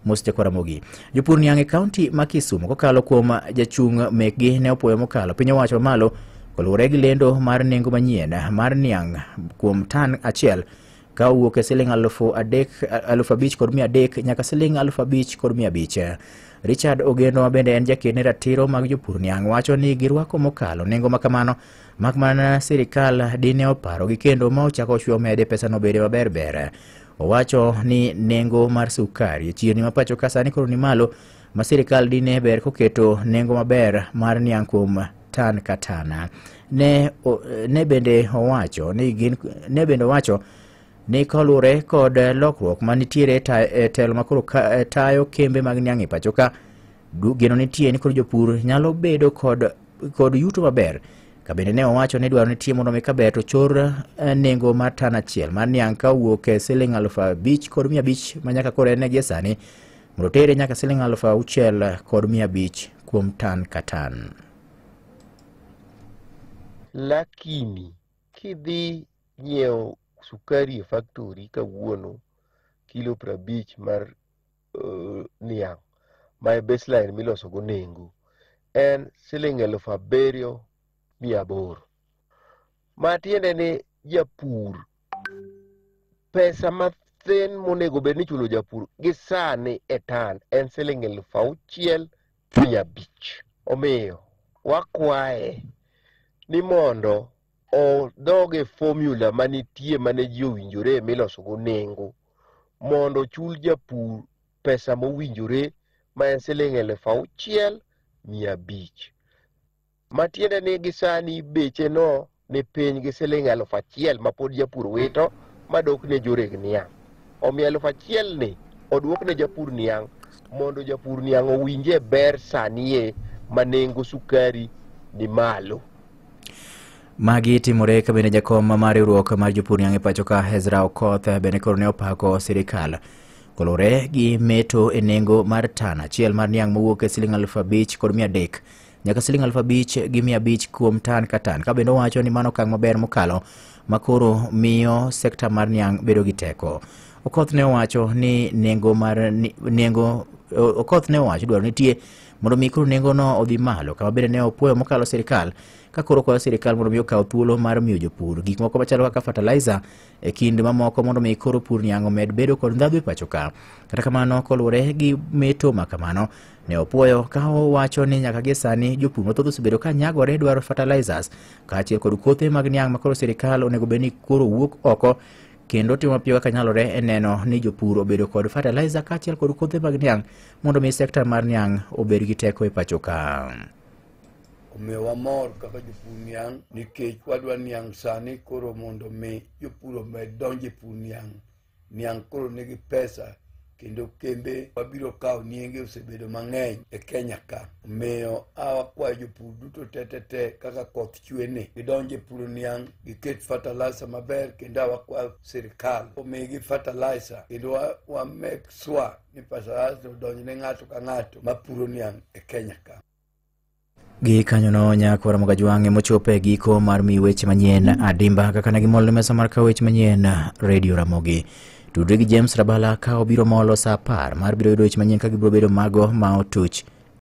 Mos Jakwaramogi. Jopur niang' e kaunti ma Kisumu kokalo kuom jachung' mekgi ne opuoyo mokalo piny owacho mamalo koluwore gi lendo mar nengo manyien mar niang' kuom tan achiel ka owuok e siling 3,300 nyaka siling 5,500. Richard Ogendo ma bende en jaked ne ratiro mag jopur niang' wacho ni girwako mokalo nengo ma kamano, mak mana sirikal dine oparo gi kendo ma ochako ochwe omede pesano bede maber ber. Owacho ni nengo mar sukari e chirni ma pacho ka sani koro ni malo, ma sirikal dine ber koketo nengo maber mar niang' kuom tan ka tan. Ne bende owacho ni gin ne bende owacho ni kaluwore kod lokruok manitiere e telo makoro tayo kembe mag niang' e pacho ka, geno nitie ni koro jopur nyalo bedo kod yuto maber. Ka bende ne owacho ni dwaro nitie mondo mi kaber to chor nengo mar tan achiel mar niang' ka owuok e siling 5,500 ma nyaka koro en gie sani mondo tere nyaka siling 6,500 kuom tan ka tan. Lakini kidhi nyiewo sukari e factory kawuono kilo 50 mar niang' ma e baseline miloso go nengo en siling 7,800. Ma tiende ni japur pesa mathin monego bed ni ichulo japur gi sani e tan en siling 6,500. Omiyo wakwaye ni mondo odog e formula manitie mane ji owinjore miloso go nengo mondo ochul japur pesa mowinjore ma en siling 6,500. Matiende ni gi sani beche no ni piny gi siling 1,000 ma pod japur wito madok ne joreg niang'. Omiyo 1,000 ni oduok ne japur niang' mondo japur niang' owinje ber sani ma nengo sukari ni malo. Magi timore ka bende jakom mar riwruok mar jopur niang' e pacho ka Ezra Okoth bende koro ne opako sirikal kolure gi meto e nengo mar tan achiel mar niang' mowuok e siling 5,300 nyaka siling 5,500 kuom tan ka tan, ka bende owacho ni mano okang' maber mokalo ma koro miyo sekta mar niang' bedo gi teko. Okoth ne owacho ni nengo mar nengo Okoth ne owacho dwaro nitie mondo mi koro nengo no odhi malo, kama bende ne opuoyo mokalo sirikal ka koro kwayo sirikal mondo mi okaw thuolo mar miyo jopur gik moko machalo kaka fertilizer e kind mamoko mondo mi koro pur niang' omed bedo kod ndhadhu e pacho ka. Kata kamano koluwore gi meto ma kamano ne opuoyo ka owacho ni nyaka gie sani jopur mathoth osebedo ka nyagore dwaro fertilizers kaachiel kod kothe mag niang' ma koro sirikal onego bed ni koro wuok oko kendo timo mapiyo kaka nyalore e neno ni jopur obedo kod fertilizer kaachiel kod kothe mag niang' mondo mi sekta mar niang' obed gi teko e pacho ka. Omiyo wamor kaka jopur niang' nikech wadwa niang' sani koro mondo mi jopur omed donjo e pur niang'. Niang' koro nigi pesa kendo kembe wabiro kawo nienge osebedo mang'eny e Kenya ka. Omiyo wakwayo jopur duto te kaka koth chwe ni gidonj e puro niang', giket fertilizer maber, kendo wakwayo sirikal omigi fertilizer kendo wa make sure ni fertilizer odonj ne ng'ato ka ng'ato mapuro niang' e Kenya ka. Gi kanyono nyakwara Mogajwang'e mochopo e giko mar mi weche manyien adimba kaka ne gimolo mesa mar kawo weche manyien Radio Ramogi. Tudri gi James Rabala ka obiro molo saa 10 mar biro yudo weche manyien ka gibiro bedo mago ma otuch.